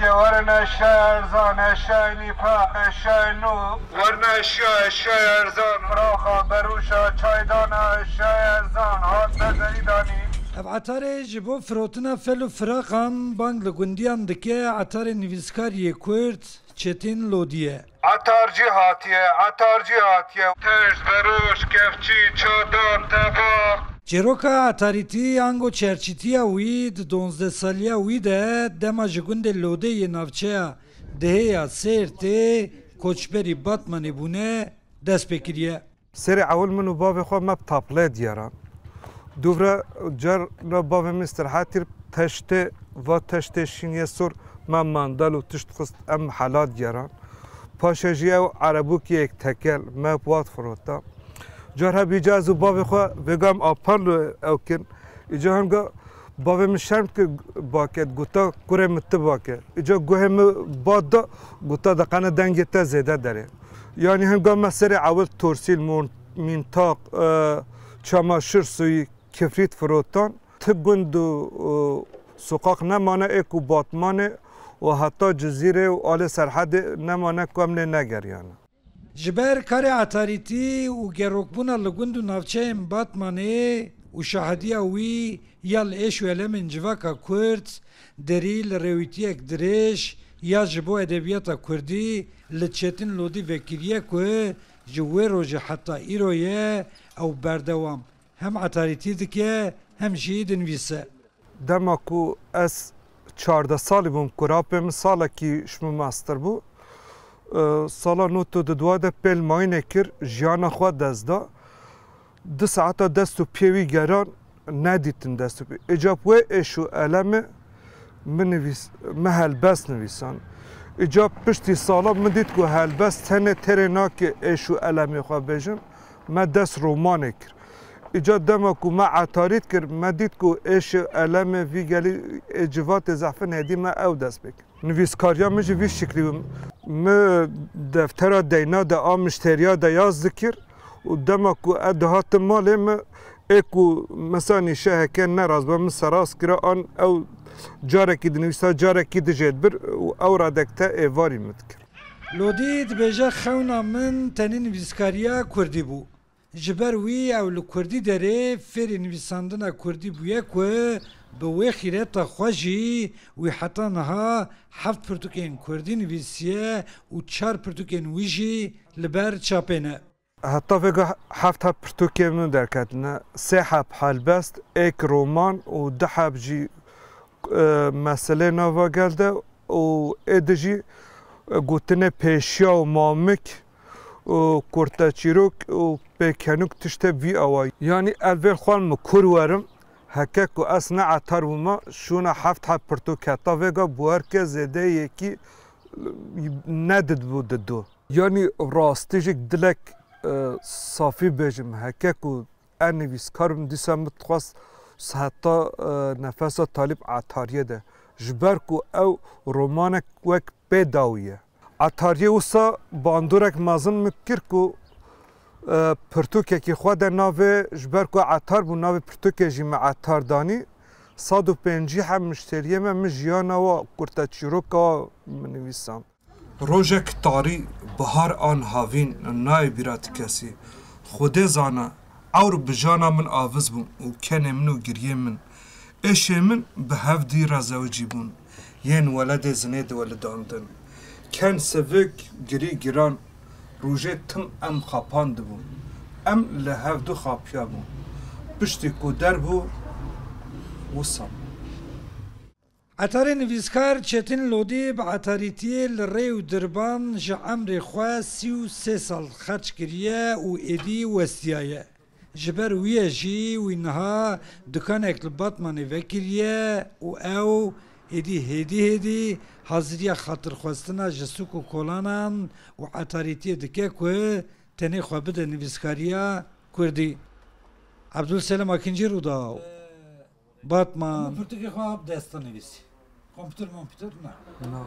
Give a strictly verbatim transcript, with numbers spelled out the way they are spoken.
Werine eşya erzan, eşya nîfaq, eşya nû. Werine eşya, eşya erzan. Firaqa, berûşa, çaydana, eşya erzan. Hat bezerî danî. Ev etarê ji bo firotina fel û firaqan bang li gundiyan dike, etarê nivîskariyê Kurd Çetin Lodî ye. Etar cî hatiye, etar cî hatiye. Teşt, berûş, kefçî, çadan, teva. Çîroka etarîtî ango çerçîtiya wî di donzdeh saliya wî de dema ji gundê Lodê yê navçeya Dihê ya Sêrtê koçberî Batmanê bûne dest pê kiriye. Serê ewil min û bavê xwe me bi taplê digeran. Dûvre car re bavê min îstirahet kir, teştê, va teştê şîn yê sor me mandal û tişt xist, em hela digeran. Paşê jî ew erebûkê yek tekel me bi wa difirota. Car hebî ca ez û bavê xwe vêga em apar li ew kin. Îca hinga bavê min şerm dikir bake, diguta, "Kurê min, tu bake." Îca guhê min bat da, guta, "De qene dengê te zêde derê." Yanî hinga me serê ewil torsîl, mon-, mîntaq, e, çamaşir suyî, kifrît firotan. Ti gund û, û soqaq nemane ê ku Batmanê û heta Cizîrê û alê Serhedê nemane ku em lê negeriyane. Ji ber karê etarîtî û gerokbûna li gund û navçeyên Batmanê û şahediya wî ya li êş û elemên civaka Kurd, derî li rêwîtiyek dirêj ya ji bo edebiyata Kurdî li Çetin Lodî vekiriye ku ji wê rojê heta îro ye ew berdewam hem etarîtî dike hem jî dinivîse. Dema ku ez çardeh salî bûm, ku rapê min salekî ji min mestir bû, e, sala nod û du de pêl mayînê kir, jiyana xwe dest da. Du saeta dest û piyê wî geran, nedîtin dest û piyê. Îca bi wê êş û elemê min nivîs-, min helbest nivîsan. Îca piştî sala min dît ku helbest tenê têrê nake êş û elemê xwe bêjim. Me dest romanê kir. Îca dema ku me etarît kir, me dît ku êş û elemê vî gelî ê civatê zehfin hêdî me ew dest pê kir. Nivîskariya min jî vî şiklî bû. Min deftera deyna de a mişteriya de yaz dikir û dema ku ez dihatim malê min, ê ku mesela nîşe heke neraz be, min seraz kira an ew carekî dinivîsa, carekî dijêdibir û ew redekte êvarî min dikir. Lodî dibêje, "Xewna min tenê nivîskariya kurdî bû." Ji ber wî ew li kurdî derê fêrî nivîsandina kurdî bûye ku bi wê xîreta xwe jî wî heta niha heft pirtûkên kurdî nivîsiye û çar pirtûkên wî jî li ber çapê ne. Heta vêga heft heb pirtûkên min derketine, sê heb helbest, êk roman û du heb jî, e, meselê nava gel de û ê di jî, e, gotinê pêşiya û mamik û kurteçîrok û pêkenûk tiştê vî awa. Yanî ez vê xwe min kur werim, heke ku ez ne etar bûma, şûna heft heb pirtûk heta vêga bi wer ke zêde yekî nedidibû didu. Yanî rastî jî dilek, e, safî bêjim, heke ku ez nivîskar bim, dîsa min dixwest heta, e, nefesa talî bi etariyê de. Ji ber ku ew romanek wek pê dawî ye. Etariyê wisa bandorek mezin min kir ku, e, pirtûkekî xwe de navê, ji ber ku etar bû, navê pirtûkê jî min etar danî. Sed û pêncî heb mişteriyê me, min jiyana wa, kurteçîroka wa min nivîsand. Rojek tarî, bihar an havîn nayê bîra ti kesî. Xwedê zana, ewr bi jana min aviz bûn û kenê min û giriyê min. Êşê min bi hevdî re zewicî bûn, yên weledê zinê diwelidandin. Ken sivik, girî giran, rojê tim em xapandibûn. Em li hevdu xapiyabûn. Piştî ku derbû, wisa. Etarê nivîskar Çetin Lodî bi etarîtiyê li rê û dirban ji emrê xwe sî û sê sal xerc kiriye û êdî westiyaye. Ji ber wî ye jî wî niha dikanek li Batmanê vekiriye û ew êdî hêdî hêdî haziriya xatirxwestina ji sûk û kolanan û etarîtiyê dike ku tenê xwe bide nivîskariya kurdî. Ebdulselim Akincî, Rûdaw. Batman. Min pirtûkê xwe hap desta nivîsî. Kompûter mompûter ne. Na.